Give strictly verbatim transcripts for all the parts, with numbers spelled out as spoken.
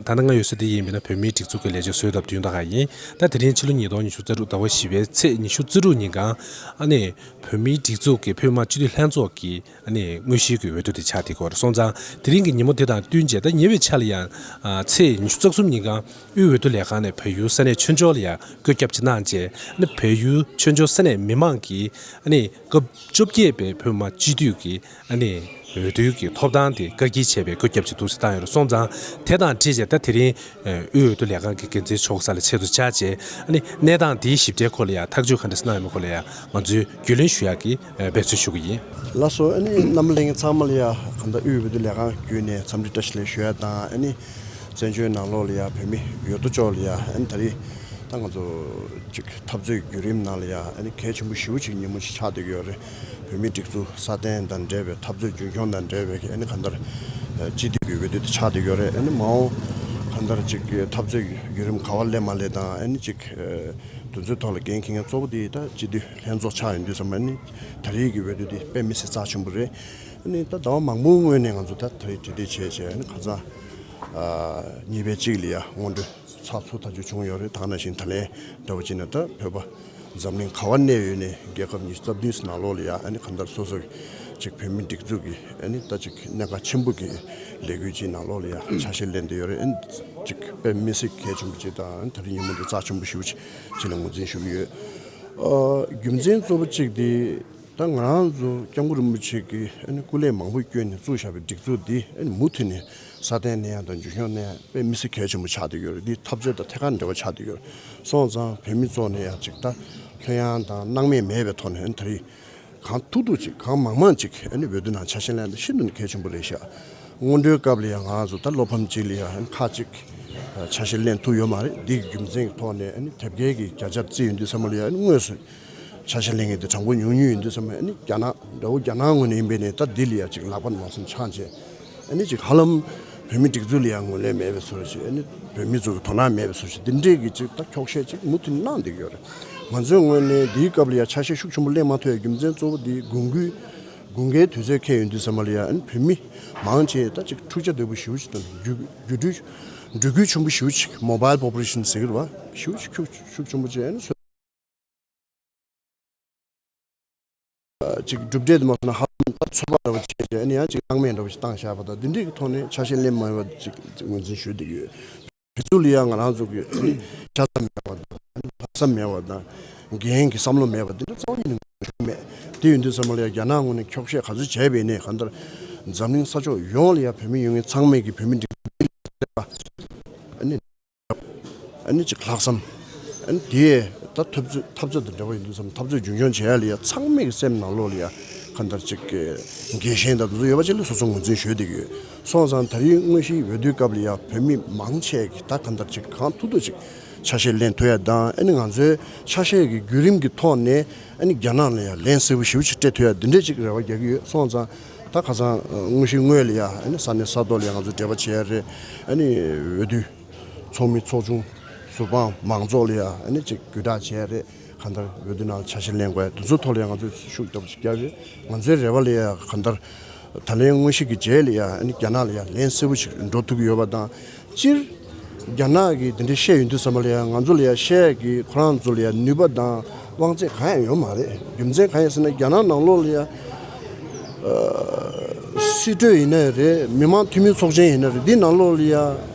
ད་ལྟ་ང་ཡོད་ས་འདི་ཡིན་པས་ན་བོད་མིའི་སྒྲིག་འཛུགས་ཀྱི་ལས་བྱེད་བཟོས་ཐབས་དོན་དག་ཡིན། ད་དེ་རིང་ཕྱི་ལོ་ཉིས་སྟོང་ཉི་ཤུ་རྩ་དྲུག་ཟླ་བ་བཞི་པའི་ཚེས་ཉི་ཤུ་རྩ་དྲུག་ཉིན་གང་ཨ་ནི་བོད་མིའི་སྒྲིག་འཛུགས་ཀྱི་བོད་མི་སྤྱི་འཐུས་ལྷན་ཚོགས་ཀྱི་ཨ་ནི་དངོས་གཞིའི་གི་འོས་བསྡུ་དེ་ཆགས་བསྡད་ཀྱི་ཡོད་རེད། སོང་ཙང་དེ་རིང་གི་ཉིན་མོ་དེ་དང་བསྟུན་བྱས་ད་ཉེ་བའི་ཆར་ལ་ཡང་ཚེས་ཉི་ཤུ་རྩ་གསུམ་ཉིན་གང་དབུས་འོས་བསྡུ་ལས་ཁང་ནས་བལ་ཡུལ་ས་གནས་ཆོས་འབྱོར་ལ་ཡང་བཀོད་ཁྱབ་ཅིག་གནང་རྗེས་ཨ་ནི་བལ་ཡུལ་ཆོས་འབྱོར་ས་གནས་མི་མང་གིས་ཨ་ནི་སྐབས་བཅོ་བརྒྱད་པའི་བོད་མི་མང་སྤྱི་འཐུས་ཀྱི་ཨ་ནི་འོས་བསྡུའི་གི་ཐོབ་ཐང་དེ་བཀག་སྐྱིལ་བྱས་པའི་བཀོད་ཁྱབ་ཅིག་འདུག་སེ་བཏང་ཡོད་རེད། སོང་ཙང་དེ་དང་འཁྲིལ་བྱས་ད་དེ་རིང་དབུས་འོས་བསྡུ་ལས་ཁང་གི་འགན་འཛིན་མཆོག་ས་ལ་ཆེད་དུ་བཅར་བྱས་ཨ་ནི་གནས་སྟངས་དེའི་ཞིབ་ཕྲའི་སྐོར་ལ་ཡང་ཐག་གཅོད་ག་འདྲ་སེ་གནང་ཡོད་མེད་སྐོར་ལ་ཡང་ང་ཚོས་རྒྱུས་ལོན་ཞུ་ཡག་གི་འབད་བརྩོན་ཞུ་གི་ཡིན། ལགས་སོ། ཨ་ནི་རྣམ་པ་ལྷན་རྒྱས་ཚང་མ་ལ་ཡང་གང་ལྟར་དབུས་འོས་བསྡུ་ལས་ཁང་བརྒྱུད་ནས་འཚམས་འདྲི་བཀྲ་ཤིས་བདེ་ལེགས་ཞུ་ཡ་དང་ཨ་ནི་བཙན་བྱོལ་ནང་ལོགས་ལ་ཡང་བོད་མི་ཡོད་དོ་ཅོག་ལ་ཡང་ཨ་ནི་ད་རེས་ད་ང་ཚོ་ཅིག་འཐབ་རྩོད་བརྒྱུད་རིམ་ནང་ལ་ཡང་ཨ་ནི་གལ་ཆེན་པོ་ཞེ་པོ་ཅིག་ཉིན་མོ་ཞིག་ཆགས་བསྡད་ཀྱི་ཡོད་རེད། བོད་མིའི་སྒྲིག་འཛུགས་སྲ་བརྟན་དང་འབྲེལ་བའི་འཐབ་རྩོད་རྒྱུན་འཁྱོངས་དང་འབྲེལ་བའི་ཨ་ནི་གང་ལྟར་སྤྱི་འཐུས་ཀྱི་འོས་བསྡུ་དེ་ཆགས་བསྡད་ཀྱི་ཡོད་རེད། ཨ་ནི་མ་འོངས་གང་ལྟར་ཅིག་འཐབ་རྩོད་བརྒྱུད་རིམ་ག་པར་སླེབས་མ་སླེབས་དང་ཨ་ནི་ཅིག་དེ་ཚོའི་ཐོག་ལ་འགན་འཁྱེར་མཁན་གཙོ་བོ་དེ་ད་སྤྱི་འཐུས་ལྷན་ཚོགས་ཆགས་ཡོང་དུས་ཙམ་པ་ཨ་ནི་ད་རེས་ཀྱི་འོས་བསྡུ་དེ་དཔེ་མི་སྲིད་རྩ་ཆེན་པོ་རེད། ཨ་ནི་ད་ཟླ་བ་མང་པོའི་སྔོན་ནས་ང་ཚོ་ད་ད་རེས་གྲོས་བསྡུར་བྱས་བྱས་ཨ་ནི་ཁ་སང་གཉིས་པའི་གཅིག་ལ་ཡ་སྔོན་འགྲོའི་ཚགས་ཚུད་ཐག་གཅོད་བྱུང་ཡོད་རེད། ད་ག་ནང་བཞིན་ད་ལན་འདྲ་བོ་བྱས་ན་ད་བོད་པ་འཛམ་གླིང་ག་པར་གནས་ཡོད་ནས་རྒྱལ་ཁབ་ཉི་ཤུ་རྩ་བདུན་ནང་ལོགས་ལ་ཡ་ཨ་ནི་གང་ལྟར་སོ་སོ་ཅིག་བོད་མི་སྒྲིག་འཛུགས་ཀྱི་ཨ་ནི་ད་ཅིག་གནད་འགག་ཆེན་པོ་གི་ལས་འགུལ་ཅིག་ནང་ལོགས་ལ་ཡ་ཆ་ཤས་ལེན་བསྡད་ཡོད་རེད། ཨ་ནི་ཅིག་དཔེ་མི་སྲིད་གལ་ཆེན་པོ་ཅིག་དང་ཨ་ནི་ད་རེས་ཉིན་མོ་འདི་རྩ་ཆེན་པོ་ཞེ་པོ་ཅིག་ཅིག་ལ་ངོས་འཛིན་ཞུ་གི་ཡོད། ཨ་རྒྱུ་མཚན་གཙོ་བོ་གཅིག་དེ་ད་ང་རང་ཚོ་སྐྱབས་མགོན་རིན་པོ་ཆེ་གིས་ཨ་ནི་སྐུ་ལས་མང་པོ་བསྐྱོན་ནས་བཙུགས་བཞག་པའི་སྒྲིག་འཛུགས་འདི་ཨ་ནི་མུ་མཐུད་ནས་སྲ་བརྟན་གནས་ཡག་དང་རྒྱུན་འཁྱོངས་གནས་ཡག་དཔེ་མི་སྲིད་གལ་ཆེན་པོ་ཆགས་བསྡད་ཡོད་རེད། འདི་འཐབ་རྩོད་དང་ཐད་ཀར་འབྲེལ་བ་ཆགས་བསྡད་ཡོད་རེད། སོང་ཙང་བོད་མི་ཚོ་ནས་ཡང་ཅིག་ད་ལྷོད་ཡངས་དང་སྣང་མེད་མེད་པའི་ཐོག་ནས་ཨ་ནི་ད་རེས་གང་ཐུབ་ཐུབ་ཅིག་གང་མང་མང་ཅིག་ཨ་ནི་འོས་བསྡུ་ནང་ཆ་ཤས་ལེན་ཡག་ཤིན་ཏུ་ནས་གལ་ཆེན་པོ་རེད་ཤག་སྔོན་འགྲོའི་སྐབས་ལ་ཡང་ང་ཚོ་ད་བློ་ཕམ་ཅིག་ལ་ཡང་ཁག་ཅིག་ཆ་ཤས་ལེན་ཐུབ་ཡོད་མ་རེད། འདི་གི་རྒྱུ་མཚན་གྱི་ཐོག་ནས་ཨ་ནི་དེབ་སྐྱེལ་གྱི་བརྒྱ་ཆ་བརྩིས་ཡོང་དུས་ཙམ་པ་ལ་ཡང་ཨ་ནི་དངོས་སུ་ཆ་ཤས་ལེན་མཁན་དེ་གྲངས་འབོར་ཉུང་ཉུང་ཡིན་དུས་ཙམ་པ་ཨ་ནི་རྒྱ་ནག་འདྲ་བོ་རྒྱ་ནག་ངོས་ནས་ཡིན་པས་ནས་ད་འདི་ལ་ཡང་ཅིག་ལག་པ་མ་སེམས་འཆང་བྱས་ཨ་ནི་ཅིག་ཧ་ལམ་བོད་མི་སྒྲིག་འཛུགས་ལ་ཡང་ངོས་ལེན་མེད་པའི་བཟོ་འདྲ་ཅིག་ཨ་ནི་བོད་མི་ཚོ་གི་དོ་སྣང་མེད་པའི་བཟོ་འདྲ་ཅིག་འདི་འདྲས་ཀྱི་ཅིག་ད་འཁྱོག་བཤད་ཅིག་མུ་མཐུད་གནང་བསྡད་ཀྱི་ཡོད་རེད། ང་ཚོའི་ངོས་ནས་འདིའི་སྐབས་ལ་ཡང་ཆ་ཤས་ཤུགས་ཆེན་པོ་ལེན་མ་ཐུབ་ཡ་རྒྱུ་མཚན་གཙོ་བོ་འདི་དགོས་མཁོའི་དགུན་ཁའི་དུས་ཚོད་འཁེལ་ཡོང་དུས་ཙམ་པ་ལ་ཡང་བོད་མི་མང་ཆེ་ད་ཅིག་འཁྲུག་ཆ་དོད་པོ་ཞེ་པོ་ཅིག་དང་རྒྱུ་རྒྱུ་འགྲུལ་འགྲོ་ཁུལ་ཆེན་པོ་ཞེ་པོ་ཅིག་མོ་བཱལ་པོ་པུ་ལེ་ཤན་ཟེར་གྱི་རེད་བ། ཞེ་པོ་ཅིག་ཤུགས་ཤུགས་ཆེན་པོ་ཅིག་ཨ་ནི་ཅིག་གྲུབ་འབྲས་དུ་མ་སོང་ན་ཧ་ལམ་ད་ཚོད་དཔག་འདྲ་བོ་བྱས་བྱས་ཨ་ནི་ཡང་ཅིག་སྣང་མེད་འདྲ་བོ་ཞིག་བཏང་བཞག་པ་དང་འདི་འདྲས་ཀྱི་ཐོག་ནས་ཆ་ཤས་ལེན་མ་ཡོང་བ་ཅིག་ངོས་འཛིན་ཞུས་བསྡད་ཀྱི་ཡོད། དེ་ཚོ་ལ་ཡང་ང་རང་ཚོ་གི་ཆ་ཚང་མེད་པ་དང་ལྷག་བསམ་མེད་པ་དང་འགན་གྱི་བསམ་བློ་མེད་པ་འདི་འདྲ་རྩ་བ་ཉིད་ནས་ངོས་འཛིན་ཞུ་གི་མེད། དེ་ཡིན་དུས་ཙམ་པ་ལ་ཡང་རྒྱ་ནག་ངོས་ནས་འཁྱོག་བཤད་ག་ཚོད་བྱས་པ་ཡིན་ནའི་གང་ལྟར་འཛམ་གླིང་ས་ཕྱོགས་ཡོངས་ལ་ཡང་བོད་མི་ཡོད་མཁན་ཚང་མས་ཀྱི་བོད་མི་འགྲིག་ཨ་ནི། ཨ་ནི་ཅིག་ལྷག་བསམ། ཨ་ནི་དེས་ད་འཐབ་རྩོད་འཐབ་རྩོད་དང་འབྲེལ་བ་ཡིན་དུས་ཙམ་འཐབ་རྩོད་རྒྱུན་འཁྱོངས་བྱེད་ཡ་ལ་ཡ་ཚང་མའི་གི་སེམས་ནང་ལོགས་ལ་ཡ་གང་ལྟར་ཅིག་འགན་ཤེས་དང་དེ་ཚོ་ཡོད་པ་ཅིག་ལ་སོ་སོ་ངོས་འཛིན་ཞུས་བསྡད་ཀྱི་ཡོད། སོང་ཙང་ད་རེས་དངོས་གཞིའི་འོས་བསྡུའི་སྐབས་ལ་ཡ་བོད་མི་མང་ཆེ་གི་ད་གང་ལྟར་ཅིག་གང་ཐུབ་ཐུབ་ཅིག་ཆ་ཤས་ལེན་ཐུབ་ཡ་དང་ཨ་ནི་ང་ཚོའི་ཆ་ཤས་ཀྱི་བརྒྱུད་རིམ་གྱི་ཐོག་ནས་ཨ་ནི་རྒྱ་ནག་ལ་ཡ་ལན་གསལ་པོ་ཞེ་པོ་ཅིག་སྤྲད་ཐུབ་ཡ་འདི་འདྲས་ཅིག་རེ་བ་རྒྱག་གི་ཡོད། སོང་ཙང་ད་ཁ་སང་དངོས་གཞིའི་དངོས་ལ་ཡ་ཨ་ནི་ས་གནས་ས་ཐོག་ལ་ཡ་ང་ཚོ་འབྲེལ་བ་བྱེད་ཡ་རེད། ཨ་ནི་འོས་བསྡུ། ཚོགས་མི་ཚོགས་ཆུང་ཟུར་དཔང་མང་ཚོགས་ལ་ཡང་ཨ་ནི་ཅིག་བརྒྱུད་བསྒྲགས་བྱས་རེད། གང་ལྟར་འོས་བསྡུ་ནང་ཆ་ཤས་ལེན་དགོས་དེ་ཚོའི་ཐོག་ལ་ཡང་ང་ཚོས་ཤུགས་རྒྱབ་ཅིག་བརྒྱབ་ཡོད། ང་ཚོའི་རེ་བ་ལ་ཡང་གང་ལྟར་ད་ལན་དངོས་གཞི་གི་རྗེས་ལ་ཡང་ཨ་ནི་རྒྱ་ནག་ལ་ཡང་ལན་གསལ་པོ་ཞིག་འགྲོ་ཐུབ་ཀྱི་ཡོད་པ་དང་། སྤྱིར་རྒྱ་ནག་གིས་དེ་འདྲའི་བཤད་ཡོང་དུས་ཙམ་པ་ལ་ཡང་ང་ཚོ་ལ་ཡང་བཤད་ཀྱི་ཁོ་རང་ཚོ་ལ་ཡང་ནུས་པ་དང་དབང་ཚད་གང་ཡང་ཡོད་མ་རེད། རྒྱུ་མཚན་གང་ཡིན་ཟེར་ན་རྒྱ་ནག་ནང་ལོགས་ལ་ཡང་། སྲིད་གྲོས་ཡིན་ནའི་རེད། མི་མང་འཐུས་མི་ཚོགས་ཆེན་ཡིན་ནའི་རེད། འདི་ནང་ལོགས་ལ་ཡ་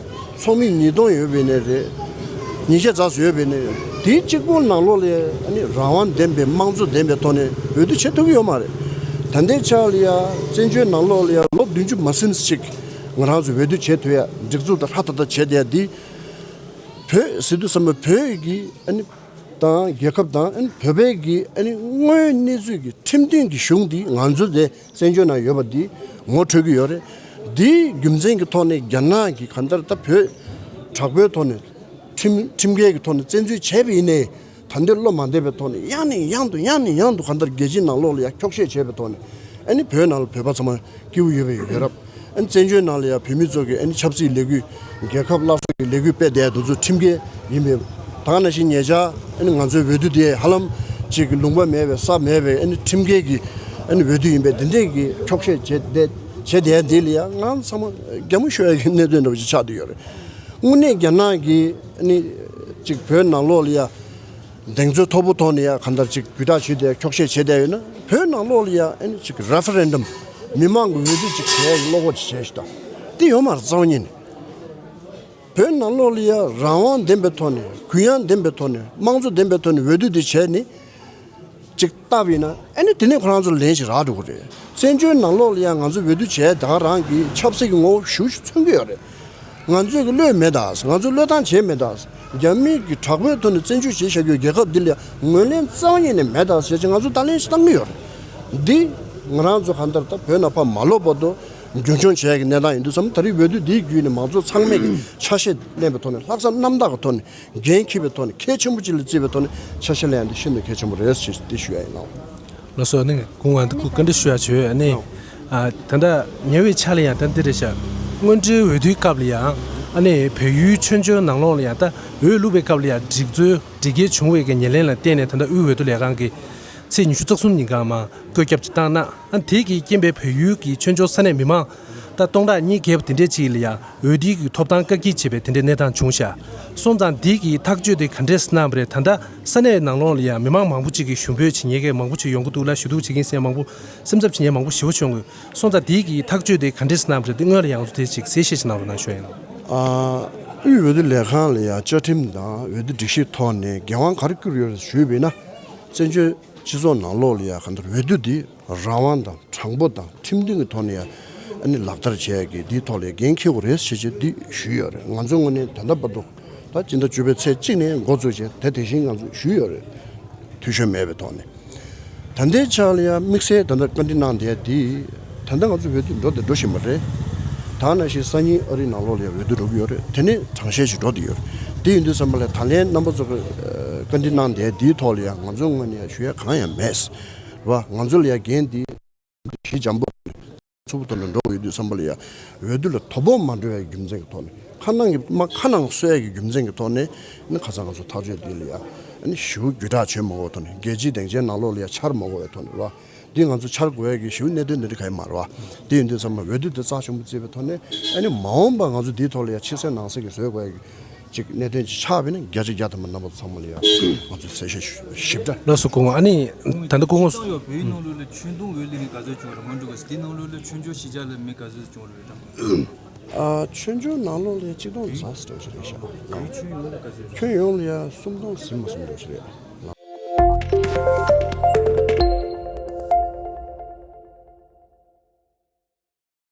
ཚོགས་མི་ཉིས་སྟོང་ཡོད་པ་ཡིན་ནའི་རེད། ཉིས་བརྒྱ་ཙམ་ཡོད་པ་ཡིན་ནའི་རེད། དེ་གཅིག་པོ་ནང་ལོགས་ལ་ཡ་ཨ་ནི་རང་དབང་ལྡན་པའི་དམངས་གཙོ་ལྡན་པའི་ཐོག་ནས་འོས་བསྡུ་བྱེད་ཐུབ་ཀྱི་ཡོད་མ་རེད། ད་ལྟའི་ཆ་ལ་ཡ་བཙན་བྱོལ་ནང་ལོགས་ལ་ཡ་ལོ་བདུན་ཅུ་མ་ཟིན་ཅིག་ང་རང་ཚོ་འོས་བསྡུ་བྱེད་ཐུབ་ཡ་སྒྲིག་འཛུགས་དང་ཧྲ་ཐག་ཐག་བྱས་བསྡད་ཡ་འདི་བོད་ཟེར་དུས་ཙམ་པ་བོད་ཀྱི་ཨ་ནི་དང་རྒྱལ་ཁབ་དང་ཨ་ནི་བོད་པའི་གི་ཨ་ནི་དངོས་གནས་ཚུལ་གྱི་ཁྲིམས་མཐུན་གྱི་གཞུང་འདི་ང་ཚོ་དེ་བཙན་བྱོལ་ནང་ཡོད་པ་འདི་ངོ་འཕྲོད་ཀྱི་ཡོད་རེད། འདིའི་རྒྱུ་མཚན་གྱི་ཐོག་ནས་རྒྱ་ནག་གིས་གང་ལྟར་ད་བོད་དྲག་པོའི་ཐོག་ནས་ཁྲིམས་ཁྲིམས་འགལ་གྱི་ཐོག་ནས་བཙན་འཛུལ་བྱས་པ་ཡིན་ནའི་ད་འདིར་བློ་མ་བདེ་བའི་ཐོག་ནས་ཡང་ནས་ཡང་དུ་ཡང་ནས་ཡང་དུ་གང་ལྟར་རྒྱལ་སྤྱིའི་ནང་ལོགས་ལ་ཡང་འཁྱོག་བཤད་བྱས་པའི་ཐོག་ནས་ཨ་ནི་བོད་ནང་ལ་བོད་པ་ཚང་མ་སྐྱིད་པོ་ཡོད་པའི་ཡོད་རབས། ཨ་ནི་བཙན་བྱོལ་ནང་ལ་ཡང་བོད་མི་ཚོ་གི་ཨ་ནི་ཆབ་སྲིད་ལས་འགུལ་རྒྱལ་ཁབ་སླར་གསོ་གི་ལས་འགུལ་སྤེལ་བསྡད་དེ་ཚོ་ཁྲིམས་འགལ་ཡིན་པས། ད་ག་ནང་བཞིན་ཉེ་ཆར་ཨ་ནི་ང་ཚོའི་འོས་བསྡུ་དེ་ཧ་ལམ་ཅིག་ལུང་པ་མེད་པའི་ས་མེད་པའི་ཨ་ནི་ཁྲིམས་འགལ་གྱི་ཨ་ནི་འོས་བསྡུ་ཡིན་པས། འདི་འདྲས་ཀྱི་འཁྱོག་བཤད་བྱས་བསྡད་བྱས་བསྡད་ཡ་འདི་ལ་ཡང་ང་ཚང་མ་རྒྱ་མོ་ཤོར་ཡ་གི་གནད་དོན་འདྲ་བོ་ཞིག་ཆགས་བསྡད་ཡོད་རེད། དངོས་གནས་རྒྱ་ནག་གིས་ནི་ཅིག་བོད་ནང་ལོགས་ལ་ཡ་གདེང་ཚོད་མཐོ་པོ་ཐོག་ནས་ཡ་གང་ལྟར་ཅིག་རྒྱུད་བསྒྲགས་བྱས་ཏེ་འཁྱོག་བཤད་བྱས་བསྡད་ཡོད་ན། བོད་ནང་ལོགས་ལ་ཡ་ཨ་ནི་ཅིག་རེ་ཕེ་རེན་ཌམ་མི་མང་གི་འོས་བསྡུ་ཅིག་བྱས་བློ་ཁོག་ཅིག་བྱས་ཤིག་དང་དེ་ཡོད་མ་རེད། རྩ་བ་ཉིད་ནས་བོད་ནང་ལོགས་ལ་ཡ་རང་དབང་ལྡན་པའི་ཐོག་ནས། གུ་ཡངས་ལྡན་པའི་ཐོག་ནས། དམངས་གཙོ་ལྡན་པའི་ཐོག་ནས་འོས་བསྡུ་དེ་བྱས་ནས། ཅིག་བཏབ་ཡིན་ན་ཨ་ནི་དེ་ནས་ཁོ་རང་ཚོ་ལན་ཞིག་རག་འགྲོ་གི་རེད། བཙན་བྱོལ་ནང་ལོགས་ལ་ཡང་ང་ཚོ་འོས་བསྡུ་བྱས་ད་ག་རང་གི་ཆབ་སྲིད་ཀྱི་ངོ་བོ་ཞེ་པོ་ཅིག་མཚོན་གྱི་ཡོད་རེད། ང་ཚོས་ཀྱི་བློས་མེད་ད། ང་ཚོས་བློས་བཏང་བྱས་མེད་ད། རྒྱ་མི་གི་དྲག་པོའི་ཐོག་ནས་བཙན་བྱོལ་བྱེད་བཞག་རྒྱུའི་རྒྱལ་ཁབ་འདི་ལ་ངོས་ལེན་རྩ་བ་ཉིད་ནས་མེད་ད་ཟེར་ཅིག་ང་ཚོས་ད་ལན་ཞིག་བཏང་གི་ཡོད་རེད། འདི་ང་རང་ཚོ་གང་ལྟར་ད་བོད་ནང་ཕར་མ་ལོག་བར་དུ་རྒྱུན་འཁྱོངས་བྱས་ཀྱི་གནས་སྟངས་ཡིན་དུས་ཙམ། ད་རེས་འོས་བསྡུ་འདིའི་བརྒྱུད་ནས་མང་ཚོགས་ཚང་མས་ཀྱི་ཆ་ཤས་ལེན་པའི་ཐོག་ནས། ལྷག་བསམ་རྣམ་དག་གི་ཐོག་ནས། འགན་འཁྱེར་བའི་ཐོག་ནས། གལ་ཆེན་པོ་ཅིག་ལ་བརྩི་བའི་ཐོག་ནས་ཆ་ཤས་ལེན་ཡ་འདི་ཤིན་ཏུ་གལ་ཆེན་པོ་རེད་ཞེས་འདི་ཞུ་ཡ་ཡིན་ནོ། ལགས་སོ། ཨ་ནི་སྐུ་ངོ་ཨ་ནི་སྐུ་བཀའ་འདྲི་ཞུ་ཡ་བྱོས། ཨ་ནི་ཨ་ད་ལྟ་ཉེ་བའི་ཆར་ལ་ཡང་ད་འདི་རེད་ཤག་སྔོན་འགྲོའི་འོས་བསྡུའི་སྐབས་ལ་ཡང་ཨ་ནི་བལ་ཡུལ་ཆོས་འབྱོར་ནང་ལོགས་ལ་ཡང་ད་འོས་བླུགས་པའི་སྐབས་ལ་ཡང་སྒྲིག་འཛུགས་སྒྲིག་འགལ་བྱུང་བའི་གི་ཉེར་ལེན་ལ་བརྟེན་ནས་ད་ལྟ་དབུས་འོས་བསྡུ་ལས་ཁང་གིས་ཚེས་ཉི་ཤུ་རྩ་གསུམ་ཉིན་གང་མ་བཀོད་ཁྱབ་ཅིག་བཏང་ན། ཨ་ནི་དེ་གི་རྐྱེན་པས་བལ་ཡུལ་གྱི་ཆོས་འབྱོར་ས་གནས་མི་མང་ད་སྟོང་ཕྲག་གཉིས་བརྒལ་བ་དེ་འདྲས་ཅིག་ལ་ཡང་འོས་བསྡུའི་གི་ཐོབ་ཐང་བཀག་སྐྱིལ་བྱས་པའི་དེ་འདྲའི་གནས་སྟངས་བྱུང་ཤག་སོང་ཙང་འདི་གི་ཐག་གཅོད་དེ་ག་འདྲས་གནང་བ་རེད། ད་ལྟ་ས་གནས་ནང་ལོགས་ལ་ཡང་མི་མང་མང་པོ་ཅིག་གིས་ཞུ་འབོད་བྱེད་མཁན་གྱི་མང་པོ་ཅིག་ཡོང་གི་འདུག་ལ། ཞུ་གཏུག་བྱེད་མཁན་ཟེར་མཁན་མང་པོ། སེམས་འཚབ་བྱེད་མཁན་མང་པོ་ཞེ་པོ་བྱུང་གི། སོང་ཙང་འདི་གི་ཐག་གཅོད་དེ་ག་འདྲས་གནང་བ་རེད། དེ་སྔོན་ལ་ཡང་ང་ཚོ་དེ་ཅིག་གསལ་བཤད་ཅིག་གནང་རོགས་གནང་ཞུ་ཡ་ཡིན། ཨ་དབུས་འོས་བསྡུ་ལས་ཁང་ལ་ཡང་བཅའ་ཁྲིམས་དང་འོས་བསྡུ་སྒྲིག་གཞིའི་ཐོག་ནས་འགན་དབང་ག་རེ་བསྐུར་ཡོད་རེད་ཞུས་པ་ཡིན་ན། བཙན་བྱོལ་སྤྱི་ཚོགས་ནང་ལོགས་ལ་ཡང་གང་ལྟར་འོས་བསྡུ་འདི་རང་དབང་དང་། དྲང་པོ་དང་། ཁྲིམས་མཐུན་གྱི་ཐོག་ནས་ཡང་ཨ་ནི་ལག་བསྟར་བྱས་ཀྱི་འདིའི་ཐོག་ལ་འགན་འཁྱེར་དགོས་རེད་ཞེས་བྱས་འདི་ཞུས་ཡོད་རེད། ང་ཚོའི་ངོས་ནས་ད་ལྟ་བར་དུ་ད་སྤྱི་ཟླ་བཅུ་པའི་ཚེས་གཅིག་ནས་འགོ་བཙུགས་བྱས་དེ་དེ་བཞིན་ང་ཚོས་ཞུས་ཡོད་རེད། འཐུས་ཤོར་མེད་པའི་ཐོག་ནས། ད་ལྟའི་ཆ་ལ་ཡང་དམིགས་བསལ་ད་ལྟ་བཀའ་འདྲི་གནང་བསྡད་དེ། ད་ལྟ་ང་ཚོ་འོས་བསྡུ་འགྲོ་དང་འགྲོ་བཞིན་པ་རེད། ད་ནང་བཞིན་སང་ཉིན་ཨ་རིའི་ནང་ལོགས་ལ་ཡང་འོས་བསྡུ་འགྲོ་གི་ཡོད་རེད། དེ་ནས་དྲང་བཤད་ཞིག་འགྲོ་བསྡད་ཡོད་རེད། དེ་ཡིན་དུས་ཙམ་པ་ལ་ད་ལན་རྣམ་པ་ཚོ་གི་ཨ་བཀའ་འདྲི་གནང་བསྡད་དེའི་ཐོག་ལ་ཡང་ང་ཚོའི་ངོས་ནས་ཡང་ཞུ་ཡ་གང་ཡང་མེད་རེད་བ། ང་ཚོ་ལ་ཡང་འགན་འདི་ཞི་འཇམ་པོ་ཚུགས་པོ་ཐོག་ནས་འགྲོ་དགོས་ཡོད་དུས་ཙམ་པ་ལ་ཡང་འོས་བསྡུ་ལ་དོ་ཕོག་མ་འགྲོ་བའི་རྒྱུ་མཚན་གྱི་ཐོག་ནས། ཁ་ནང་གི་མ་ཁ་ནང་གསོ་ཡ་གི་རྒྱུ་མཚན་གྱི་ཐོག་ནས་ནི་ཁ་སང་ང་ཚོ་ཐག་གཅོད་འདི་ལ་ཡང་ཞེ་པོ་བརྒྱུད་བསྒྲགས་བྱེད་མ་དགོས་པའི་ཐོག་ནས། རྒྱལ་སྤྱིའི་སྡིངས་ཆའི་ནང་ལོགས་ལ་ཡང་འཆར་མ་དགོས་པའི་ཐོག་ནས་རེད་བ། འདི་ང་ཚོ་འཆར་དགོས་ཡ་གི་ཞེ་པོ་གནད་དོན་འདི་འདྲ་གང་ཡང་མ་རེད་བ། དེ་ཡིན་དུས་ཙམ་པ་འོས་བསྡུ་འདི་རྩ་ཆེན་པོ་བརྩིས་པའི་ཐོག་ནས། ཨ་ནི་མ་འོངས་པ་ང་ཚོ་འདིའི་ཐོག་ལ་ཡང་ཕྱི་གསལ་ནང་གསལ་གྱི་བཟོ་དགོས་ཡ་གི་ཅིག་གནད་དོན་ཅིག་ཆགས་པ་ཡིན་ན་བརྒྱ་ཆ་བརྒྱ་ཐམ་པ་རྣམ་པ་ཚང་མ་ལ་ཡང་ང་ཚོས་གསལ་བཤད་ཞུ་ཞིབ་ཕྲ། ལགས་སོ། སྐུ་ངོ་ཨ་ནི་ད་ལྟ་སྐུ་ངོ་ད་ཡོད་བོད་ཡིག་ནང་ལོགས་ལ་ཆོས་དུང་འོས་ལི་རིང་ག་ཚོད་བྱུང་རེད། མ་འགྲོ་ག་ས་དེ་ནང་ལོགས་ལ་ཆོས་འབྱོར་གཞིས་ཆགས་ལ་མི་ག་ཚོད་བྱུང་རེད་དམ། ཨ་ཆོས་འབྱོར་ནང་ལོགས་ལ་གཅིག་སྟོང་ཙམ་ཞིག་འགྲོ་ཞིག་རེད་ཤག་བོད་ཁྱོན་ཡོངས་ལ་ག་ཚོད་ཁྱོན་ཡོངས་ལ་ཡང་སུམ་སྟོང་ཟིན་མ་སུམ་སྟོང་ཞིག་རེད།